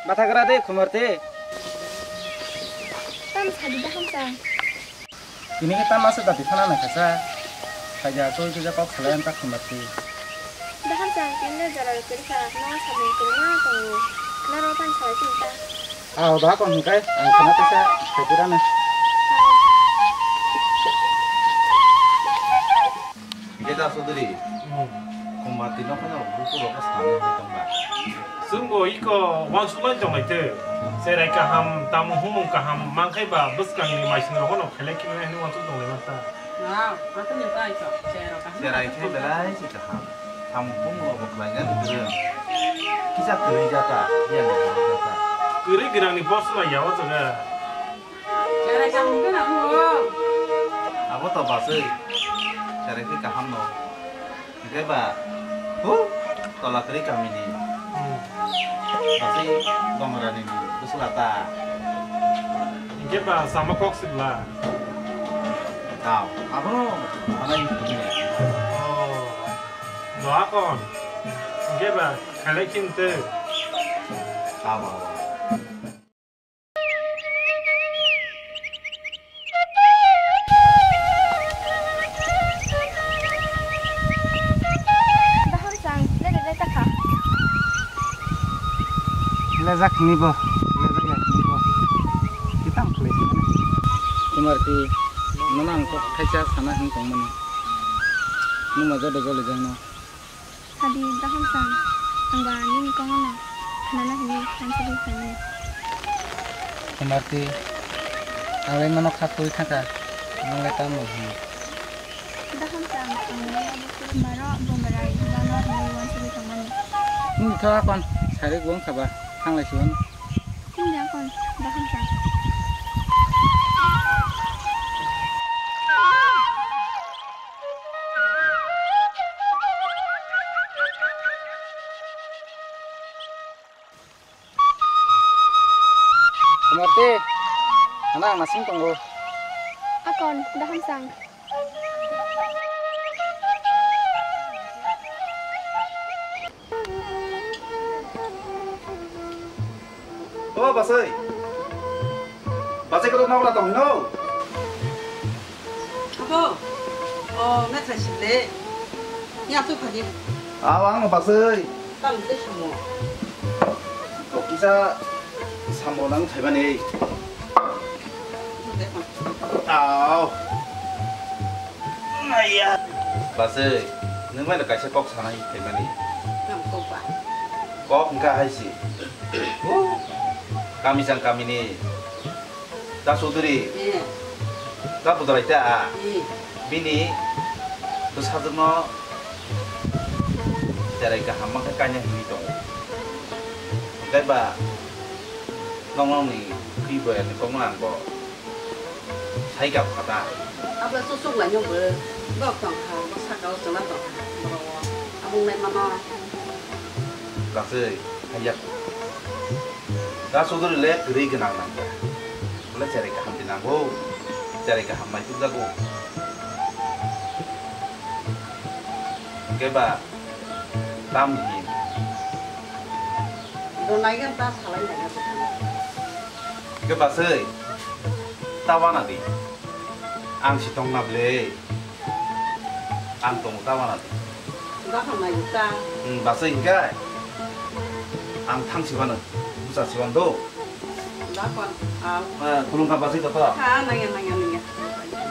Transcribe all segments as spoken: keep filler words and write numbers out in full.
Mathagra de, Khumarti. Tam sadi da hamsa. Tini ke tam asa dati phana na kasa. Khaja tui kisa kok salai anta Khumarti. Da hamsa, tini jara kiri kha, no samung kiri ma tongo. Naro pan salai tinta. Ah, ba kon hingkai, ang khana tesa, khaipira na. Hingke da Chaudhary, Hmm. Khumarti no khana buku rok sani hingke tongba. Chwngbo iko wansukmani tonglaitwi. Cherai kaham, tamo humung kaham, mankhai ba bwskangni maising rogono khailai khinwi hwnwi wansuk tonglaimanta. Wow, hathani tai to, cherai kaham. Cherai khe belai se kaham. Tamo humung rogo khlainani kwrwng. Kisa kwrwi jata, biyang jata. Kwrwi gwnangni boss no ya o jaga. Cherai kaham hwnkhe na phungo. Abo to baswi. Cherai khe kaham no. Hwnkhe ba, hu, tola kwrwi kamini. Hmm. Baswi Dongrani ni bwswla ta. Hwnkhe ba sama kok sibla. Tao, abono mana yuk kuni. Oh. Doa kon. Hwnkhe ba, khalai khin te. Tao, tao, tao. Daham sang, lele le takha. Lejak ni bo, lejak ni bo. Kitam khlai sini. Khumarti, nono ang kok thaisa sana hwn tongmani. Numa jodo joli jangno. Adi, daham sang, ang ba nini kongno khnana hwnwi sansugwi phaimani. Khumarti, ang lai nono kha khurwi thangkha, nwng lai tamo hwnwi. Daham sang, ang nini abo kwrwng baro bo berai bano hwnwi wansugwi tongmani. Nwng tho akon, sari gwng khaba, thanglai siwano. Tini akon, daham sang. Khumarti, hana ang nasing tongo. Akon, daham sang. O basai. Basai, kotor nokla tong hino? Abo, o methai sile. Ni achu phadi. Aw, ang basai. Tam de samo. O kisa samo nang thaibani. Aw. Basai, nwng mano kaisa kok sanai phaimani. Nang kok ba? Kok wngkha hai si. Kami jang kamini. Da Chaudhary. Eh. Da Budalai ta. Eh. Bini bwsajwkno cherai kaham ma khe kaina hinwi tongo. Hwnkhe ba noknokni khwi boyarni kokno ang bo sai kap kha ta. Abo susuk laino bo bok tong kha, bo saka o chwla tong kha, borok o abung nai mano. Kasui, haiya. Da Chaudhary le kwrwi gwnang nang kha. Bole cherai kaham di nango. Cherai kaham mai tukjago. Hwnkhe ba tam hin. Ronaigan ta salai nai. Hwnkhe basui, ta wana di. Ang si tongna ble. Ang tongo ta wana di. Gaham nai ta. Hmm, basui hwnkhe. Ang thang si bano, busa si bano do. Gaham, ah. Eh, khulum kha basui to to. Ha, nangya, nangya, nangya.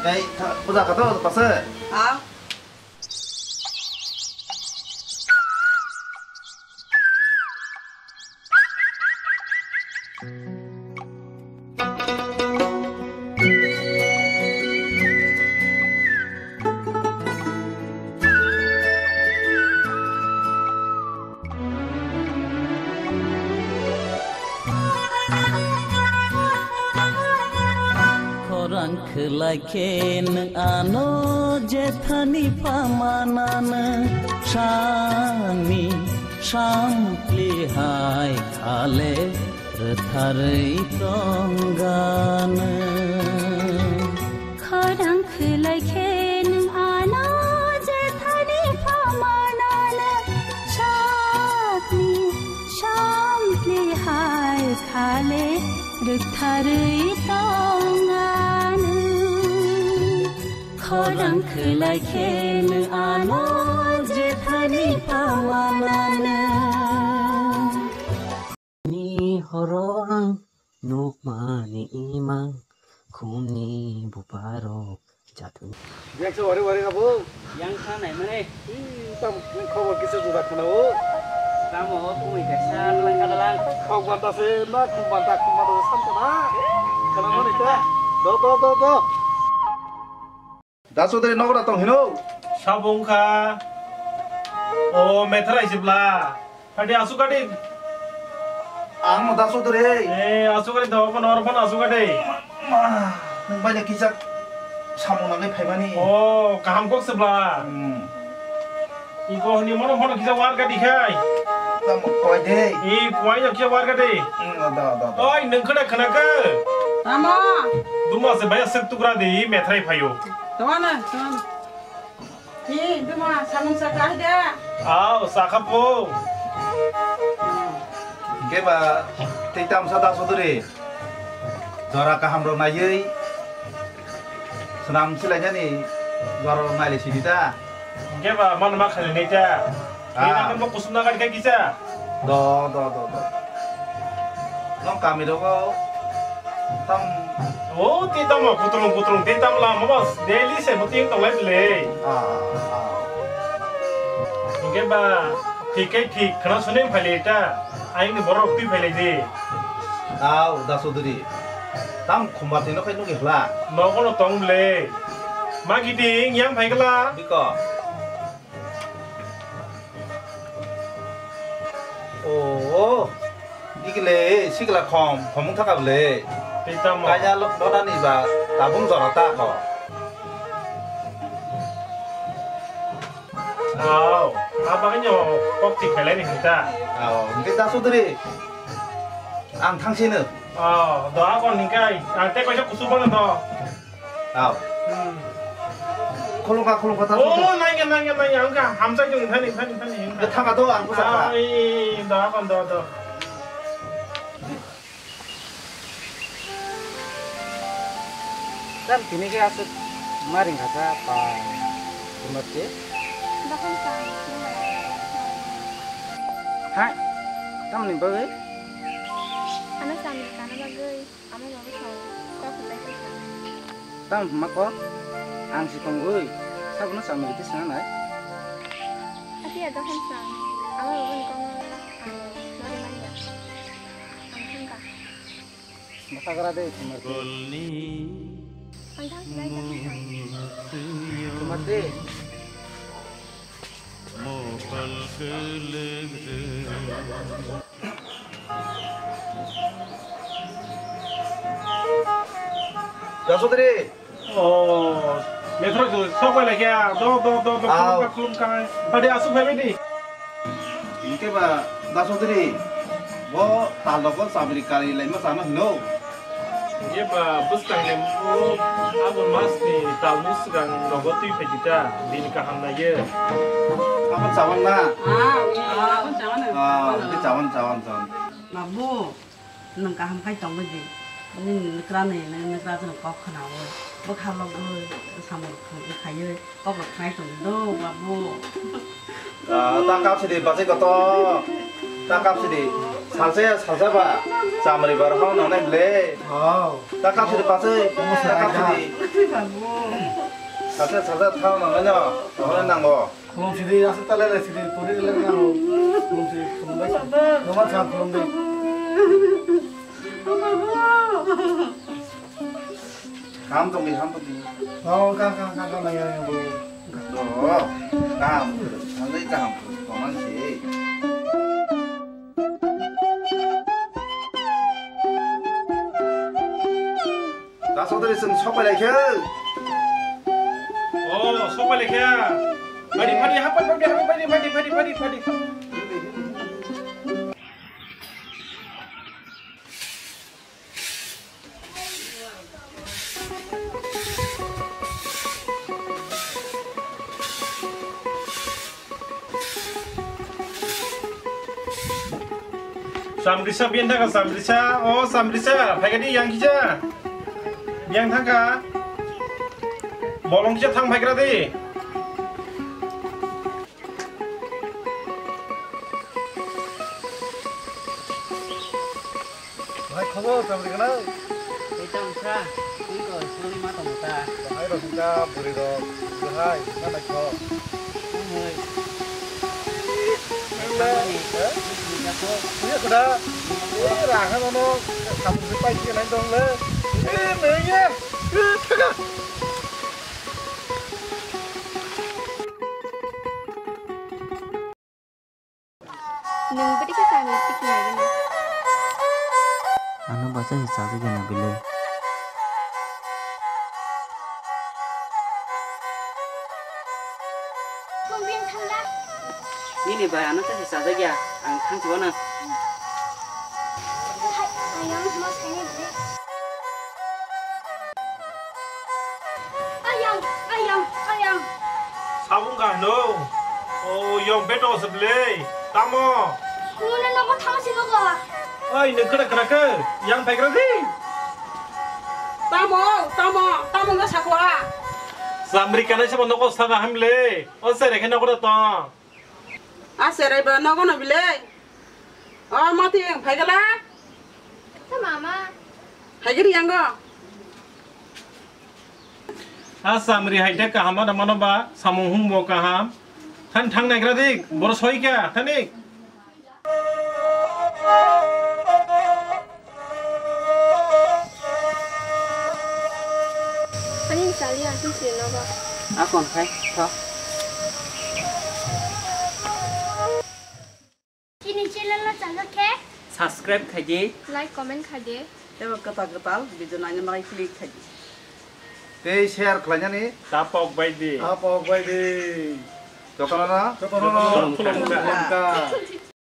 Kai, tha-, busa kha to, basui. Ah. Khorang khwlai khe nwng ano jethani pha mananw, sani sampli hai khale rwtharwi tongganw. Khorang khwlai khe nwng ano jethani pha mananw, sani sampli hai Ale rwktharwi tong ano, khorang khwlai khe nwng ano jephani pawanano. Ni horo ang nukmani imang khumni buparok. Jatuni. Yang se wari wari abo. Yang sa nai mane. Ih, tam khobor kisa juda khna o. Tamo o tumi kaisa lang kada lang. Khok bata se na khum bata khum bata sam ta na. Kana mani ta. Do do do do. Da Chaudhary nogra tong hino. Sabung kha. O methra isibla. Kadi asuk kadi. Ang no Da Chaudhary. Eh, asuk kadi dawa kono or phone asuk kadi. Ma, nung bai le kisa samung nangwi phaimani. Oh, kaham kok sebla. Hmm. Iko hini mono phone kisa war kadi khai. Tamo koi de. Eh, koi no kisa war kadi. Hmm, da, da, da. Oi, nung khna khna khe. Tamo. Duma se bai asuk tukra de, methrai phayo. Tama na, tama na. Hi, duma, samung sa kahai da. Aw, sakha po. Hingke ba, tei tamsa Da Chaudhary. Jora kaham rok naiwi. Swnam silainani jora rok naile sidi ta. Hingke ba, man ma khali nai ta. Ah. Ina kan bo kusum na kan kisa. Do, do, do, do. Nong kami rogo tam. Oh, ti tamo kutrung kutrung ti tam la mo bas daily se mo ti tong lai le. Ah, ah. Hingke ba, thik kai thik khna suni phai le ta. Aing ni borok twi phai le di. Au, Da Chaudhary. Tam khumba tino khai nugi hla. Nogo no tong le. Ma gidi yang phai gla. Biko. Oh, ikile sikla khom, khomung thaka bole. Tei tamo? Kaya lo, lona ni ba, tabung jora ta kho. Au, aba nyo kok ti khelai ni hinta. Au, hingke Da Chaudhary. Ang thang sini. Oh, do akon hingkai, ang te kaisa kusuk bono do. Aw. Hmm. Khulumkha, khulumkha, ta Oh, khulumkha. Nangya, nangya, nangya, wngkha. Hamjak jong, thani, thani, thani, wngkha. Thangkha to, ang bwsakha. Ah, ee, da, kon, da, da. Tam tini ke asuk maring kha ta pa, umar ke? Bahai sa, bahai. Hai, tam ni bagwi? Ano sa ni kana bagwi. Ama baba sa kok kwtai khe sa. Tamo hwnma kok, ang si tongwi, sabono chamwi rwdi swngnai. Apiya dokhon sa, ama baba ni kokno ang nari manya. Ang thangka. Bwsakra de, thumar de. Ang thang sinai dokhon sa. Thumar de. Da Chaudhary. Oh, metro tu sok bai laikya. Do, do, do, do, Au. Khulumkha, khulumkha. Hadi asuk phai di. Hingke ba, Da Chaudhary, bo tal rok bo chamri kari laima chana hino. Ye ba, bwskang ni bo, abo mas ni tal bwswkang rogo twi phai di ta, bini kaham nai ye. Abo chawan na? Ah, abo chawan na. Ah, hingke chawan, chawan, chawan. Babu, nwng kaham khai tongwi di. Nini nwkra ni, nini nwkra chwng kok khwnawi. Bwkha logwi, samung khaiwi. Kok rok khnai tong do, babu. Ah, ta kap sidi, bachai koto. Ta kap sidi. Salsa ya, salsa ba. Chamri bar hao nang nai ble. Oh. Ta kap sidi, bachai. Ta kap sidi. Babu. Salsa, salsa thao nang nai no. Nang nai nango. Khulum sidi, asa ta le le sidi, puri le nango. Khulum sidi, khulum bai. Noma chang khulum di. Ham tong di, ham tong di. Oh, ka, ka, ka, ka, nai, nai, nai. Do, kaham, nangwi kaham, tongmani se. Da Chaudhary chwng sok pai lai khe. Oh, sok pai lai khe. Phadi, phadi, ha, phadi, phadi, ha, phadi, phadi, phadi, phadi, phadi. Chamrisa, biyang thangka, chamrisa. O chamrisa, phaikadi yang kisa. Biyang thangka. Bolong kisa thang phaikradi. Bhai, khobor, chamri gana? Tei tamo sa, tei ko, soni ma tamo sa. Bahai rok hingka, bwrwi rok, bahai, na naikho. Oi. Nang le, eh? Ni jako. Ni kuda? Ni jako. Eh, rang ha nono, samung se pai khe nai dong le. Eh, nai ye. Eh, thaga. Nwng bwrwi khe kanwi tiki nai gwnang. Ano bacha se chajagya na bile. Nini bai ano ta se chajagya, ang thang chuba nang. Hai, ayang, mas kani bile. Ayang, ayang, ayang. Sabung kahno. O, yong beto se ble. Tamo. Muna nogo thang si nogo. Ai, ne kra kra ke. Yang pai kra di. Tamo, tamo, tamo no sakwa. Samri kana se nogo sana hamle. O se rekhe nogo to. A se re ba nogo no bile. O mati yang pai gala. Mama. Hai giri yang go. A samri hai de kaham da mano ba, samung hum bo kaham. Than thang nai gra dik, bor soi kya, thani. Ani sali asin sino ba. A kon khai, tho. Chini channel no chajak khe subscribe khai di, like, comment khai di, tei bo kwtal kwtal video naina bagwi click khai di, tei share khlainani ta pok bai di, ta pok bai di. Jotono no, jotono no khulumkha. Khulumkha.